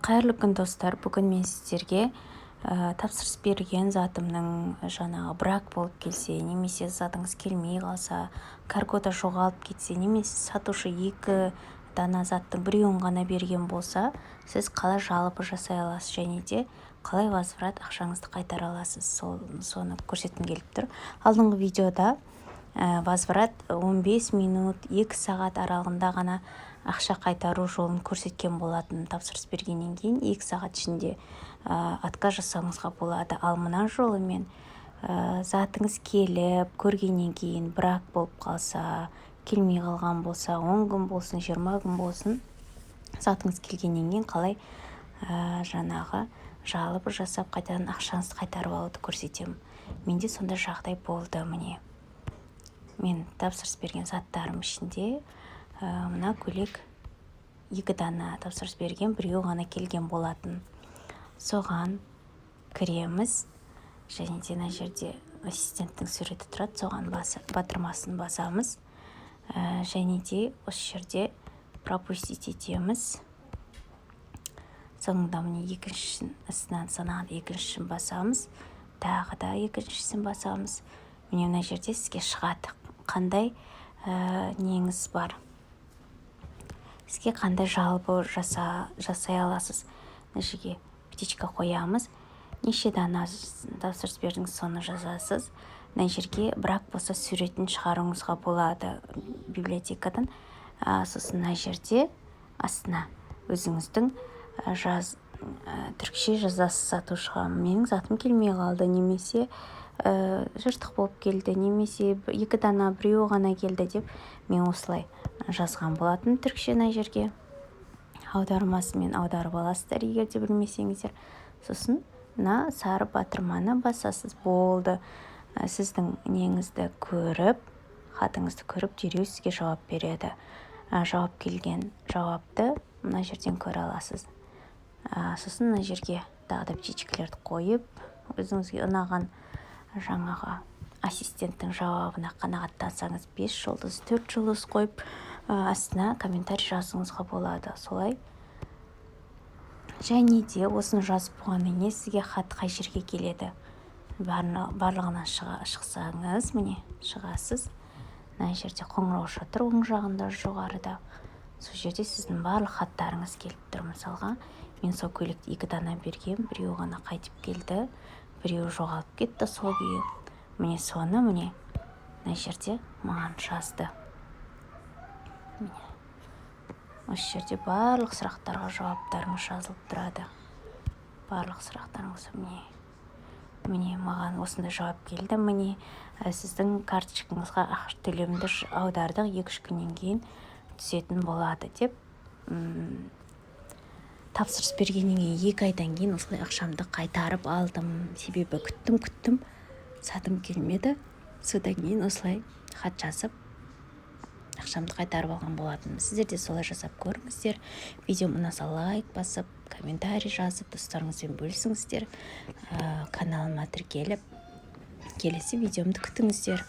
Қайырлы күн, достар! Бүгін мен сіздерге тапсырыс берген затымның жаңағы брак болып келсе немесе затыңыз келмей қалса, каргода жоғалып кетсе немесе сатушы екі дана заттың біреуін ғана берген болса, сіз қалай жалобы жасай аласыз және де қалай возврат, ақшаңызды қайтара аласыз, соны көрсеткім келіп тұр. Алдыңғы видеода возврат 15 минут, 2 сағат аралығында ғана ақша қайтару жолын көрсеткен болатын. Тапсырыс бергеннен кейін 2 сағат ішінде отказ жасауыңызға болады. Ал мына жолы мен затыңыз келіп, көргеннен кейін брак болып қалса, келмей қалған болса, 10 күн болсын, 20 күн болсын, затыңыз келгеннен кейін қалай жаңағы жалобы жасап, қайтадан ақшаңызды қайтарып алуды көрсетемін. Менде сондай жағдай болды. Міне, мен тапсырыс берген заттарым ішінде мына көйлек, екі дана тапсырыс берген, біреу ғана келген болатын. Соған кіреміз және де мына жерде ассистенттің суреті тұрады, соған батырмасын басамыз және де осы жерде пропустить етеміз. Соңында, міне, екіншісін, астынан санағанда екіншісін басамыз, тағы да екіншісін басамыз. Міне, мына жерде сізге шығады, қандай неңіз бар, сізге қандай жалобы жасай аласыз. Мына жерге птичка қоямыз. Неше дана тапсырыс бердіңіз, соны жазасыз. Мына жерге брак болса, суретін шығаруыңызға болады библиотекадан. Сосын мына жерде астына өзіңіздің түрікше жазасыз сатушыға: менің затым келмей қалды немесе жыртық болып келді немесе екі дана, біреуі ғана келді деп. Мен осылай жазған болатын түрікше. Мына жерге аудармасымен аударып аласыздар, егер де білмесеңіздер. Сосын мына сары батырманы басасыз, болды. Сіздің неңізді көріп, хатыңызды көріп, дереу сізге жауап береді. Жауап келген жауапты мына жерден көре аласыз. Сосын мына жерге тағы да птичкалерді қойып, өзіңізге ұнаған жаңағы ассистенттің жауабына қанағаттансаңыз, бес жұлдыз, төрт жұлдыз қойып, астына комментарий жазуыңызға болады солай. Және де осыны жазып болғаннан кейін сізге хат қай жерге келеді? Барлығынан шықсаңыз, міне, шығасыз. Мына жерде қоңырауша тұр оң жағында, жоғарыда. Сол жерде сіздің барлық хаттарыңыз келіп тұр. Мысалға, мен сол көйлекті екі дана бергем, біреуі ғана қайтып келді, біреуі жоғалып кетті сол күйі. Міне, соны, міне, мына жерде маған жазды. Міне, осы жерде барлық сұрақтарға жауаптарыңыз жазылып тұрады, барлық сұрақтарыңыз. Міне, міне, маған осындай жауап келді: міне, сіздің карточкаңызға ақша төлемді аудардық, 2-3 күннен кейін түсетін болады деп. Тапсырыс бергеннен кейін 2 айдан кейін осылай ақшамды қайтарып алдым. Себебі күттім, күттім, затым келмеді. Содан кейін осылай хат жазып, ақшамды қайтарып алған болатынмын. Сіздер де солай жасап көріңіздер. Видеом ұнаса, лайк басып, комментарий жазып, достарыңызбен бөлісіңіздер. Каналыма тіркеліп, келесі видеомды күтіңіздер.